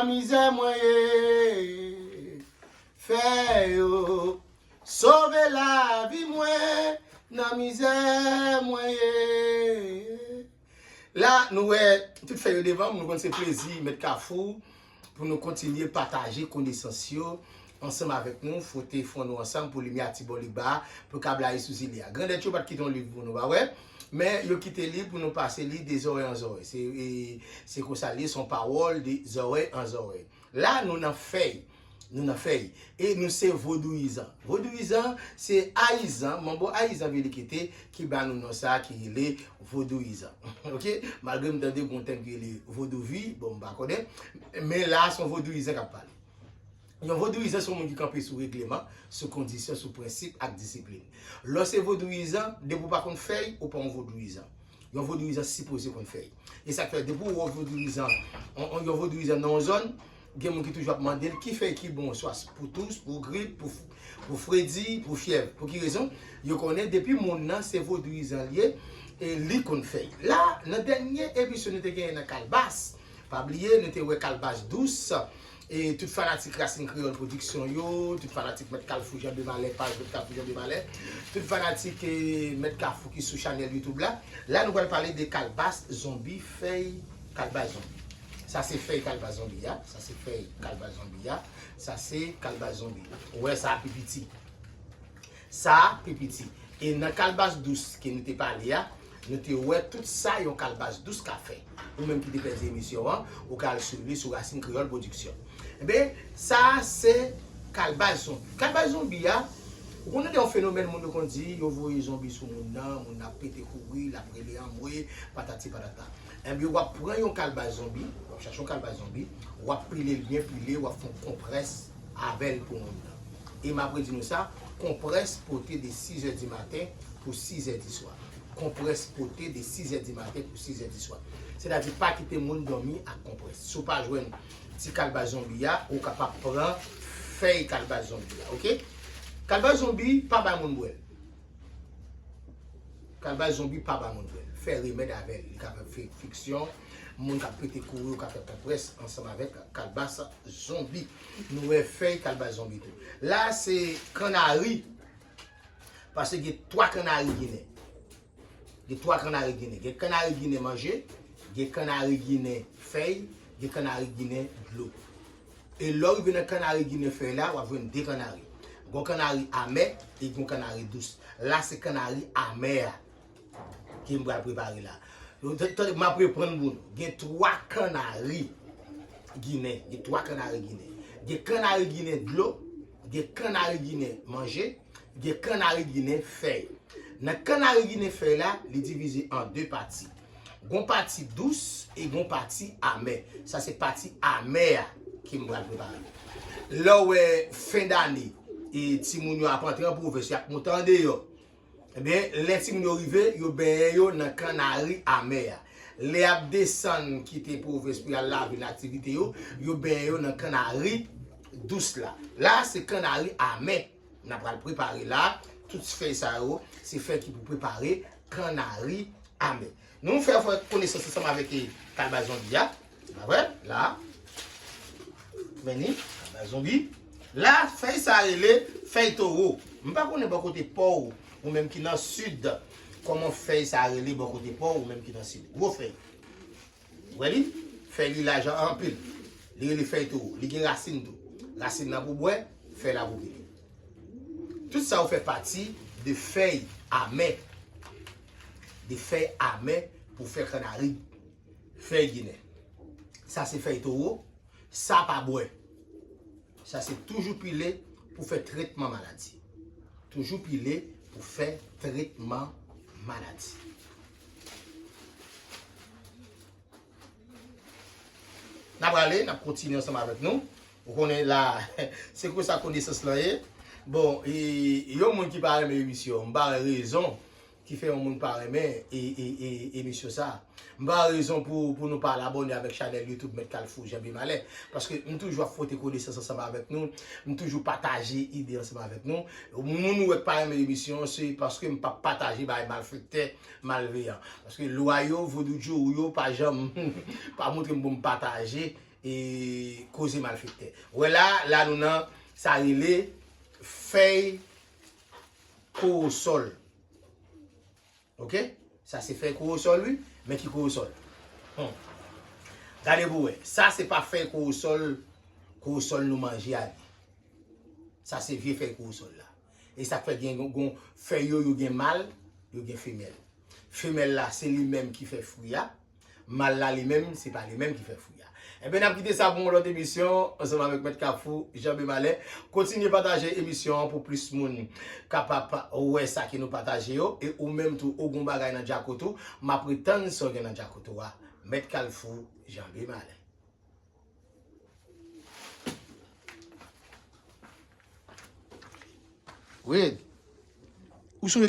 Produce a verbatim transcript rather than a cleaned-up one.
Nan mizè mwen ye, fè yo sove lavi mwen, nan mizè mwen ye. La, nou wè tout fèy yo devan m, nou konn se plezi Mèt Kafou pou nou kontinye pataje konesans yo ansanm avèk nou, fwote fwon nou ansanm pou limyè a ti bò li ba, pou ka blayi sou zile a. Grandèt yo pa t kite yon liv pou nou, pa vre? Men yo kite li pou nou pase li de zòrèy an zòrèy. Se, e, se konsa li ye, se yon pawòl de zòrèy an zòrèy. La, nou nan fèy. Nou nan fèy. E nou se vodouyizan. Vodouyizan, se ayizan, manbo ayizan Vilekete ki ba nou non sa a ki rele vodouyizan. Oke? Malgre m tande gon tèm ki rele vodouvi, bon, m pa konnen. Men la, se yon vodouyizan k ap pale. Yon vodouyizan se yon moun ki kanpe sou regleman, sou kondisyon, sou prensip ak disiplin. Lè w se vodouyizan, depi w pa konn fèy, ou pa yon vodouyizan. Yon vodouyizan sipoze konn fèy. E sa k fè, depi w wè yon vodouyizan, yon, yon, yon vodouyizan nan yon zòn, gen moun ki toujou ap mande l ki fèy ki bon, swa pou tous, pou grip, pou, pou fredi, pou fyèv. Pou ki rezon? Yo konnen depi moun nan se vodouyizan li ye, e li konn fèy. La, nan dènye emisyon nou te genyen nan Kalbas, pa bliye, nou te wè Kalbas dous, e tout fanatik Rasin Kreyòl Pwodiksyon yo, tout fanatik Mèt Kalfou Janbe Malè, paj Mèt Kalfou Janbe Malè, tout fanatik, eh, Mèt Kafou ki sou chanèl YouTube la. La, nou pral pale de kalbas zonbi, fèy kalbas zonbi. Sa se fèy kalbas zonbi a, sa se fèy kalbas zonbi a, sa se kalbas zonbi. Ou wè sa pi piti. Sa pi piti. E nan kalbas dous ke nou te pale a, nou te wè tout sa yon kalbas dous ka fè. Ou menm ki te pèdi emisyon an, ou ka al swiv li sou Rasin Kreyòl Pwodiksyon. Enben, sa a se kalbas zonbi. Kalbas zonbi a, ou konnen gen yon fenomèn moun yo konn di, yo voye zonbi sou moun nan, moun nan ap pete kouri, l ap rele anmwe, patati patata. Enben, w ap pran yon kalbas zonbi, w ap chache yon kalbas zonbi, w ap pile l byen pile, w ap fè yon konprès avè l pou moun nan. E m ap redi nou sa, konprès pote de sizè di maten pou sizè di swa. Konprès pote de sizè di maten pou sizè di swa. Sètadi pa kite moun dòmi ak konprès. Si w pa jwenn ti kalbas zonbi a, ou kapab pran fèy kalbas zonbi a, oke? Kalbas zonbi, pa bay moun bwè l. Kalbas zonbi pa ba moun bwè l. Fè remèd avè l. Li ka fè fi-, fiksyon. Moun k ap pete kouri, ou ka fè konprès ansanm avèk kalbas zonbi. Nou wè fèy kalbas zonbi tou. La, se kannari. Paske gen twa kannari ginen. Gen twa kannari ginen. Gen kannari ginen manje, gen kannari ginen fèy, gen kannari ginen dlo. E lè w rive nan kannari ginen fèy la, w ap jwenn de kannari. Gon kannari amè e gon kannari dous. La, se kannari amè a ke m pral prepare la. Nou, t-, tande, m ap reprann pou nou. Gen twa kannari ginen. Gen twa kannari ginen. Gen kannari ginen dlo, gen kannari ginen manje, gen kannari ginen fèy. Nan kannari ginen fèy la, li divize an de pati. Gon pati dous e gon pati amè. Sa se pati amè a ke m pral prepare. Lè w wè fen dane, e timoun yo ap antre an pwovens, y ap monte andeyò. Ebyen, lè timoun yo rive, yo benyen yo nan kannari amè a. Lè y ap desann kite pwovens pou y al lavil, aktivite yo, yo benyen yo nan kannari dous la. La, se kannari amè n ap pral prepare la. Tout fèy sa yo, se fèy ki pou prepare kannari amè. Nou fè, fè konesans ansanm avèk, eh, kalbas zonbi a. Pa vre? La. Men ni, kalbas zonbi. La, fèy sa rele fèy towo. M pa konnen bò kote pa w, ou menm ki nan sid, kòman fèy sa rele bò kote pa w, ou menm ki nan sid. Gwo fèy. Ou wè li? Fèy li laj anpil. Li rele fèy towo. Li gen rasin tou. Rasin nan pou bwè, fèy la pou pile. Tout sa yo fè pati de fèy amè. De fèy amè pou fè kannari. Fèy ginen. Sa se fèy towo. Sa pa bwè. Sa se toujou pile pou fè tretman maladi. Toujou pile pou fè tretman maladi. N ap prale, n ap kontinye ansanm avèk nou. Ou konnen la, se konsa konesans lan ye. Bon, e, yon moun ki pa renmen emisyon, m pa wè rezon ki fè yon moun pa renmen e, e, e, emisyon sa. M pa wè rezon pou, pou nou pa al abòne avèk chanèl YouTube Mèt Kalfou Janbe Malè. Paske m toujou ap fwote konesans ansanm avèk nou. M toujou pataje ide ansanm avèk nou. Moun ou wè k pa renmen emisyon, se paske m p ap pataje bagay malfektè, malveyan. Paske lwa yo, vodou djou yo, pa janm, pa montre m pou m pataje e koze malfektè. Wè la, la nou nan sa rele fèy kowosòl. Oke? Sa se fèy kowosòl, wi. Men ki kowosòl? Hmm. Gade pou wè. Sa se pa fèy kowosòl, kowosòl nou manje a li. Sa se vye fèy kowosòl la. E sa k fè gen gon, gon fèy yo, yo gen mal, yo gen femèl. Femèl la, se li menm ki fè fwi a. Mal la li menm, se pa li menm ki fè fwi a. Enben, n ap kite sa pou yon lòt emisyon, ansanm avèk Mèt Kafou, Jan B Malè. Kontinye pataje emisyon an pou plis moun kapab wè sa ke nou pataje yo. E ou menm tou, ou gon bagay nan djakot ou, m ap ret tann sa w gen nan djakot ou a. Mèt Kafou, Jan B Malè. Red. Ou sonje ki